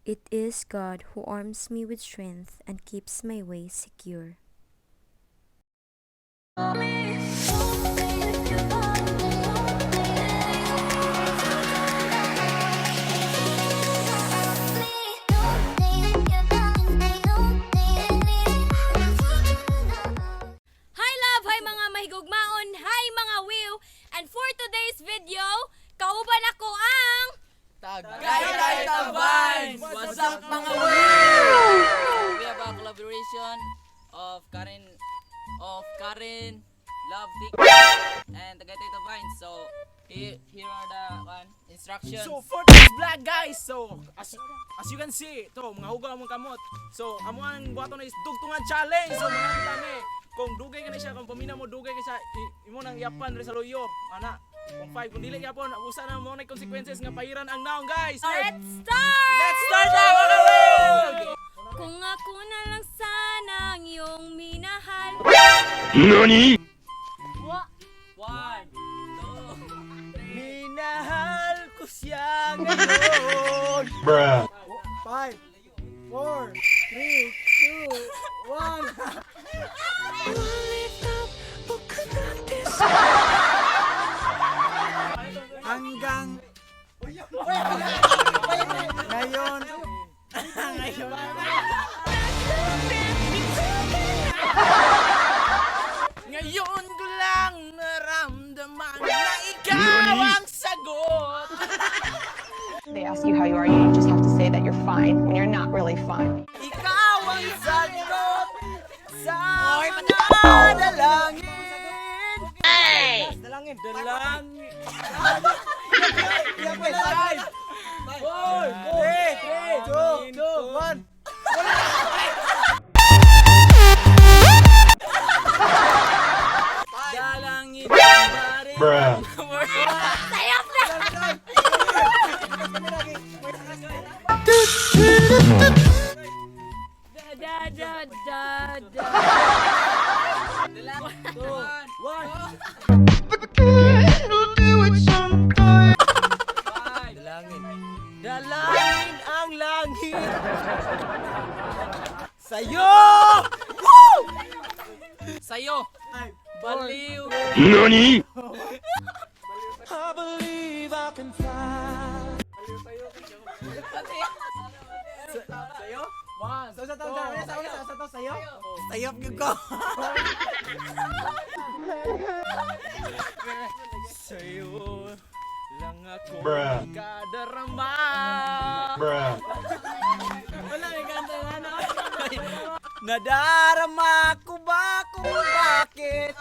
It is God who arms me with strength and keeps my way secure. Hi love! Hi mga mahigugmaon! Hi mga wiw! And for today's video, kauban ako ang Tagaytay Vines! What's up, mga wiw? We have a collaboration of Karen Love Dick and Tagaytay Vines. So here are the one instructions. So for this vlog, guys, so as you can see, to mga hugaw among kamot. So amo ang buhaton is dugtungan challenge. So mga kami, kung dugay ka na siya, kung pamina mo dugay ka siya, imo nang iapan diri sa luyo. Ana, kung 5 kung dili gyapon, usa na mo na consequences nga pahiran ang naong, guys. Let's start! Let's start na, mga wiw! Kung ako na lang sana ang iyong minahal. NANI? Wa! One, two, three. Minahal ko siya ngayon. Bruh. 5, 4, 3, 2, 1. Hanggang ngayon, ngayon. Ngayon ko lang naramdaman na ikaw ang sagot. They ask you how you are, you just have to say that you're fine when you're not really fine. Ikaw ang sagot sa mga dalangin. Dalangin. Dalangin. Five, Four, 3, 2, 2, 1. Dalangin pa rin. Bruh. Sayap na! Da da da da. One, 1. five. Dalangin. Dalangin ang langit. Sa'yo! Woo! Sayo. Baliw. NANI? I believe I can fly. Sa'yo? One. Sa sa sa sa sa sa sayo. Sayop gyud ko. Sa'yo lang ako Bruh. kadarama. Bruh. Wala, may kanta na, no? Nadarama ko ba kung bakit?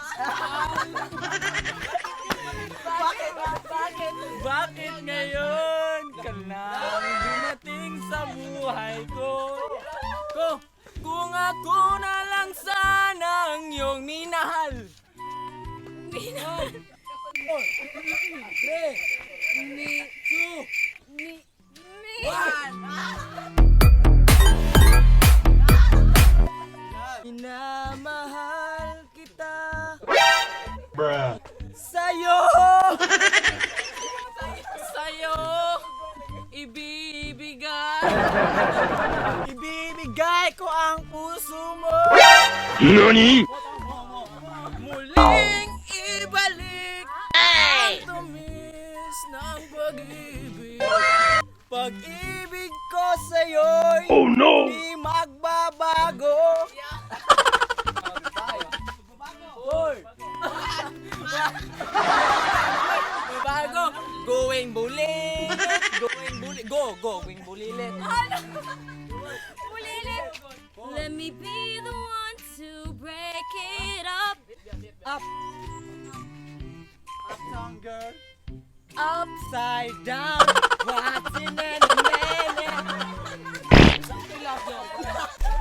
Bakit? Bakit? Bakit ngayon ka lang dumating sa buhay ko? Ko, kung ako na lang sana ang iyong minahal. Minahal. 3, Mi. 2, Mi. Mi. One. Minamahal kita. Bruh. Sa'yo! Sayo. Ibibigay. Ibibigay ko ang puso mo. NANI? Muling ibalik ang tamis ng pag-ibig. Pag-ibig ko sa'yo'y Oh no! di magbabago. Four. Bago. Going bulilit, going bulilit, go, go, going bulilit. Bulilit. Let me be the one to break it up. Up. Uptown girl. Upside down, what's in it, minute?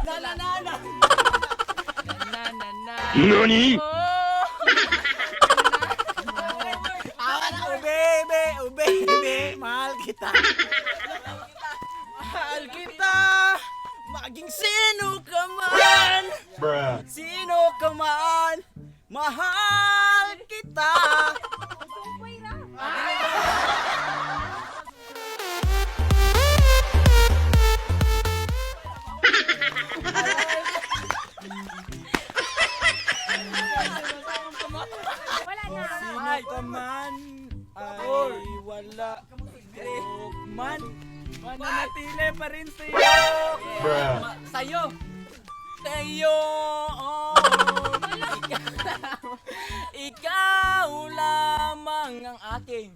Na na na na. Na na na. NANI? Oh. Oh baby, oh baby, mahal kita. Mahal kita, maging sino ka man. Bruh. Sino ka man, mahal kita. Manatili pa rin sa'yo. Bruh. Sa'yo. Sa'yo. Oh. Ikaw lamang ang aking.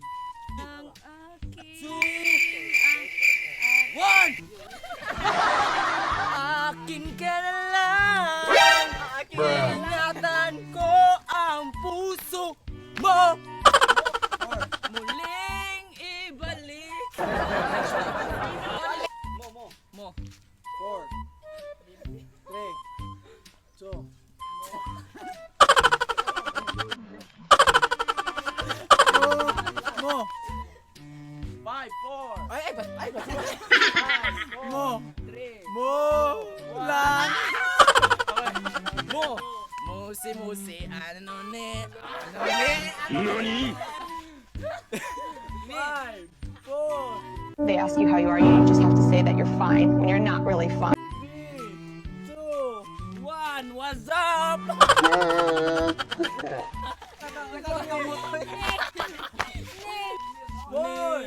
Ang aking... Two, one! Akin ka na lang. Bruh. Ingatan ko ang puso mo. Muling ibalik. Mo, mo. Mo. 4, 3, 2. Mo. 5, 4, Ay, ay, bas, ay, bas. Mo. 3, Mo. Lang. Mo. Musi musi ano ne ano ne. NANI? 5, 4, They ask you how you are, you just have to say that you're fine when you're not really fine. 3, 2, 1. What's up? Four,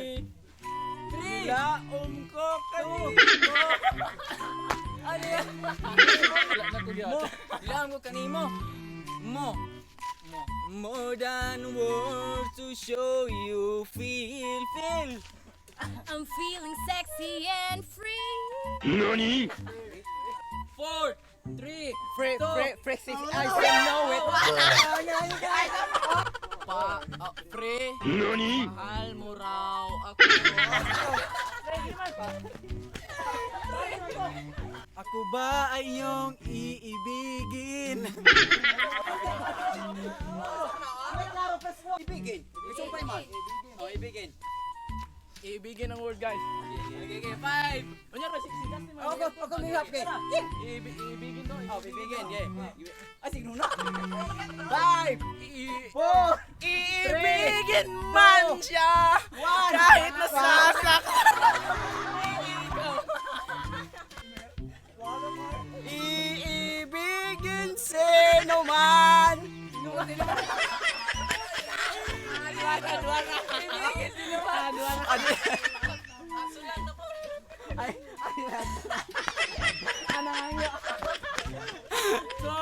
Three. Laom ko kanimo. Ano yan? Mo. Ilang ko kanimo. Mo. Mo. More than words to show you feel, feel. I'm feeling sexy and free. NANI? 4, 3, Free, Two. free, free, six, I still know it. Pa, oh, pre. NANI? Mahal mo raw ako. Ako ba ay iyong iibigin? Ibigin. Oh, ibigin. Ibigin ang word, guys. Okay, okay, 5. Unya ra si si Justin man. Ako, ako lihap kay. Ibigin to. Oh, ibigin, yeah. Ay, sige na. 5, 4, Iibigin man siya 1, kahit nasasak. Iibigin sino man. So,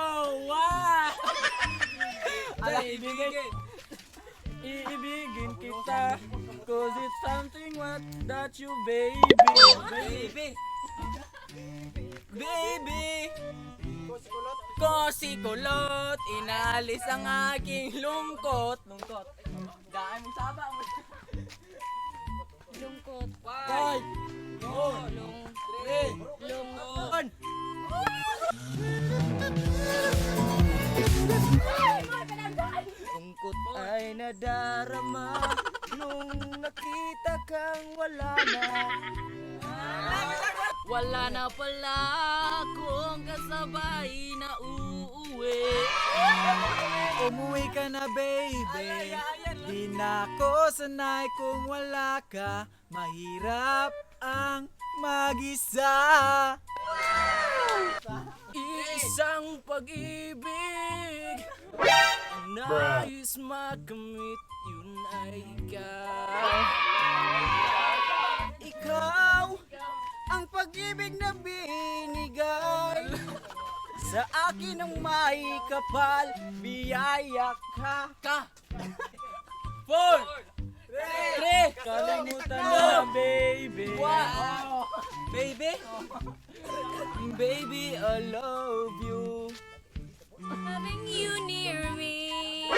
what? Ay, ibigin. Iibigin kita. 'Cause it's something what that you baby. Baby. Baby. Ko si kulot, inalis ang aking lungkot. Lungkot. Daan mo saba mo. Lungkot. 5, 4, Lung... 3, Lungkot. 1. Lungkot ay nadarama nung nakita kang wala na. Wala na pala akong kasabay na uuwi. Umuwi ka na, baby. Di na ako sanay kung wala ka. Mahirap ang mag-isa. Isang pag-ibig ang nais makamit, yun ay ikaw. Ikaw ang pag-ibig na binigay sa akin ng may kapal, biyaya ka. Ka. 4, 3, Kalimutan na, baby. 1. Baby. Baby, I love you. Having you near me.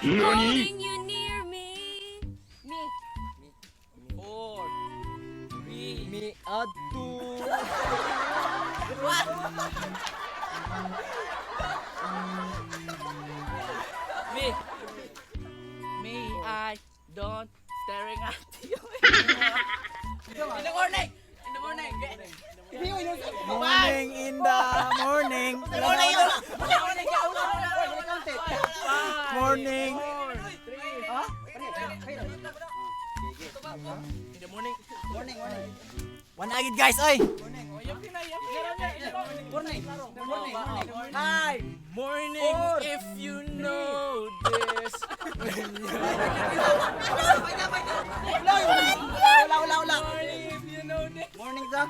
NANI? Holding you near me. Me. 4, 3, Mi adto. Me. Me, I don't staring at you. In the morning. In the morning. Morning in the morning. Morning. In the morning. One agid guys, oy. Hi. Morning, if you know this. Wala, wala, wala. Morning, if you know Morning ta.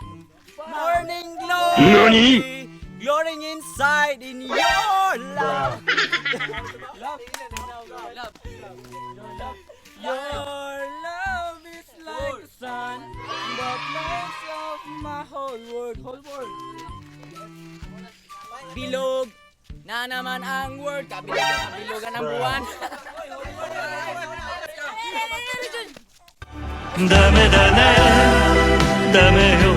Morning glory. NANI? Glory inside in your love. Love. Love. Your love is like the sun that lights up my whole world. Whole world. Bilog na naman ang world. Kabilugan, kabilugan ang buwan. ダメだねダメよ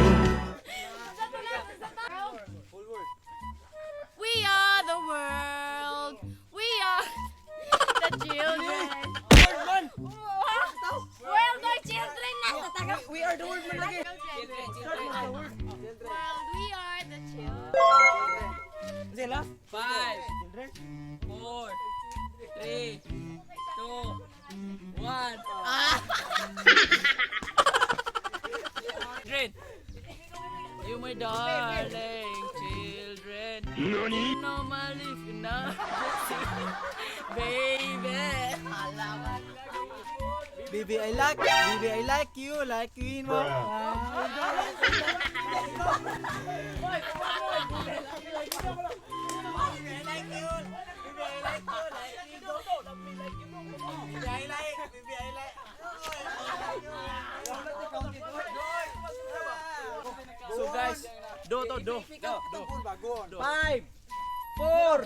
We are the world. We are the children. World or children na sa taga. We are the world man lagi. Children, children. World, we are the children. Sila? 5, 4, 3, 2, 1. Ah! Children. You my darling children. NANI? You know my life, you know. Baby. Baby, I like you, like you in mo. So guys, do to do. Do. 5, 4,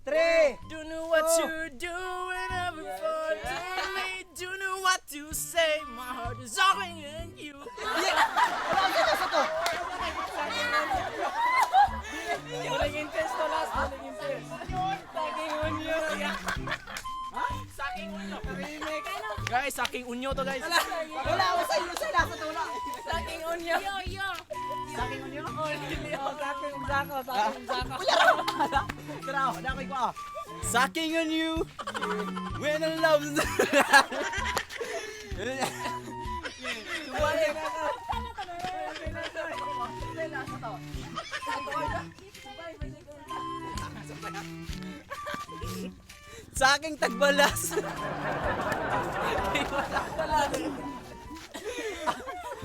3, Don't know what you do whenever for to me. Don't know what to say. My heart is all in you. Walang interest to last. Walang interest. Saking unyo. Saking unyo. Remix. Guys, saking unyo to, guys. Wala, wala sa ilo sa lasa to wala. Saking unyo. Yo, yo. Saking unyo? Oh, saking umsako, saking umsako. Wala. Tara, wala ko ikaw. Sucking on you when I love. Saking tagbalas.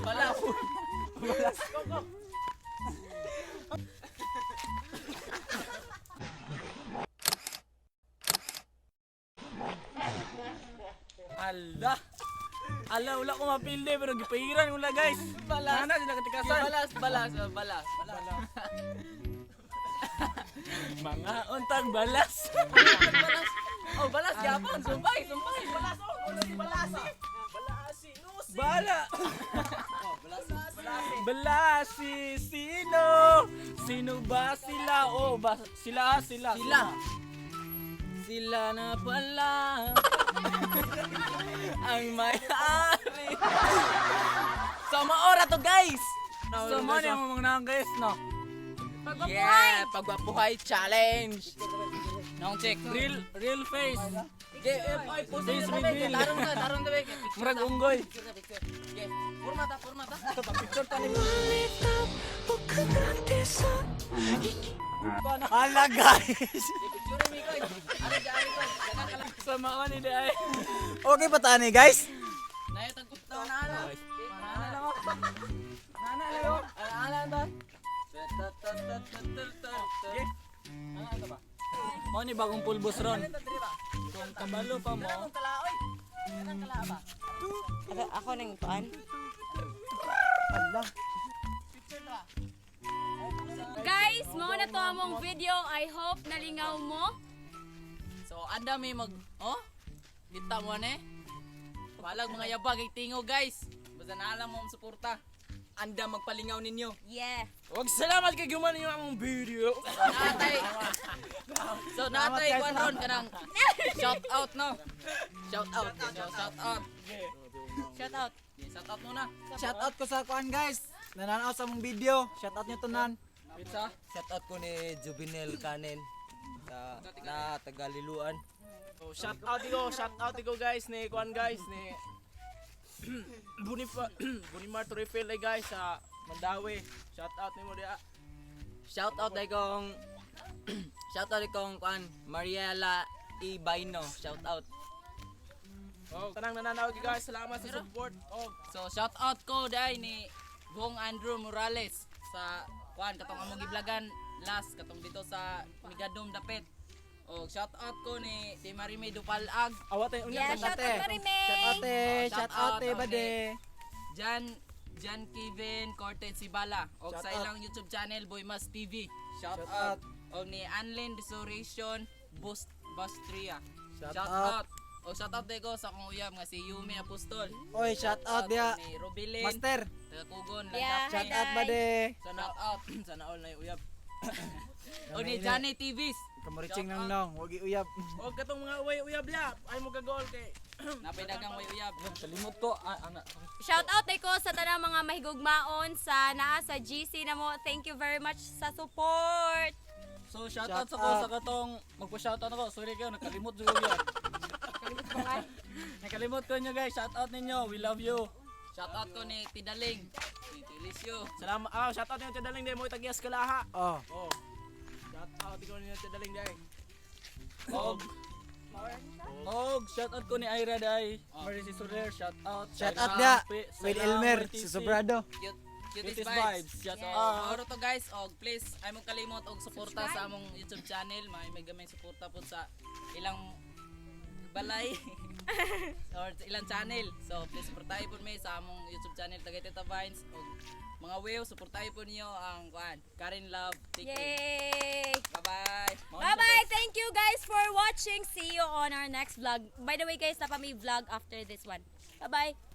Balas. Balas. Ala. Ala, wala ko mapili pero gipahiran wala, guys. Balas. Nana sila katikasan. Balas, balas, oh, balas. Mga untang balas. Balas. Oh, balas gyapon. Sumpay, sumpay. Balas oh, balasi. Balasi, no si. Bala. Balasi, sino? Sino ba sila? Oh, ba, sila, sila. Sila. Sila na pala ang may-ari. So, maora to, guys. So, mo ni ang mga nang guys, no? Pagpapuhay. Yeah, pagwapuhay challenge. Nong check. Real, real face. Ay, puso Face na tabi. reveal. Tarong na, tarong tabi. Murag unggoy. Okay, forma ta, forma ta. Picture ta ni Hala guys. Picture mi koy. Ari di ari koy. Dagan ka lang. Sama ka ni Day. Okay pa tani guys? Nayo tag na na. Na na mo. Na na mo. Ala ta. Ta ta ta ta ta ta. Okay. Mo ni bagong pulbos ron. Kung kabalo pa mo, Ako nang kuan. Guys, mao na to among video. I hope nalingaw mo. So anda may mag oh kita mo ne. Balag mga yabag ay tingo, guys. Basta naalam mo ang suporta. Anda magpalingaw ninyo. Yeah. wag salamat kay guman ninyo among video. Natay. So natay kuan ron kanang shout out no. Shout out. So, shout out. Shout out. Yeah, shout out muna. Shout out ko sa kuan guys. Nananaw sa mong video. Shout out nyo tanan. Pizza. Shout out ko ni Juvenel Kanen sa na Tagaliluan. So, shout out ko, shout out ko guys ni kuan guys ni Bonifa Bonimar Torrefiel ay guys sa Mandawi. Shout out nimo diha. Shout out ay kong shout out ay kong kuan Mariela Ibaino. Shout out. Oh, tanang nananaw guys, salamat sa support. Oh, So shout out ko dai ni Bong Andrew Morales sa kuan katong among giblagan last katong dito sa Migadom dapit. Og shout out ko ni Ti Marime Dupalag. Awat tayo unya. Yeah, shout out Marime. Shout out eh, shout out eh, og bade. ni Jan Jan Kevin Cortez Sibala og Shout sa out. ilang YouTube channel Boy Mas TV. Shout Shout out. Og ni Anlin Restoration Boost Bustria. Shout Shout out. out. Og shout out ko sa akong uyab nga si Yumi Apostol. Oy, shout out diha. Ni Rubilin. Master, Taga Kugon. Yeah, shout hi, out Day. bade. Sana out. Sana all na yung uyab. O ni Johnny TVs. Kamuriching nang nong, wag iuyab. Og katong mga uway uyab ya, ay mo kagol kay Napay dagang way uyab. Kalimot ko. Ah, ana. Shout out ko sa tanang mga mahigugmaon sa naa sa GC na mo. Thank you very much sa support. So shout out Shout sa ko out. sa katong magpa-shout out ako. Sorry kayo, nakalimot jud ko yun. Nakalimot ko nyo guys. Shout out ninyo. We love you. Shout out ko ni Tidaling. Ni Tilisyo. Salamat. Ah, shout out niyo Tidaling day mo tagiyas kalaha. Oh. Oh. Shout out ikaw niyo Tidaling day. Og Og shout out ko ni Ira day. Marcy Soler, shout out. Shout Sa out ilang diha. sa With ilang Elmer, YTC. si Sobrado. Cute, cuties Cuties vibes. vibes. Shout So, out. mauro to guys, og please ay mong kalimot og suporta sa among YouTube channel. May gamay suporta po sa ilang balay or sa ilang channel. So please suportahi po mi sa among YouTube channel Tagaytay Vines og mga wew, suportahi po niyo ang kuan Karen Love TK. Yay! Bye-bye. Bye-bye! Thank you guys for watching. See you on our next vlog. By the way guys, napa may vlog after this one. Bye-bye!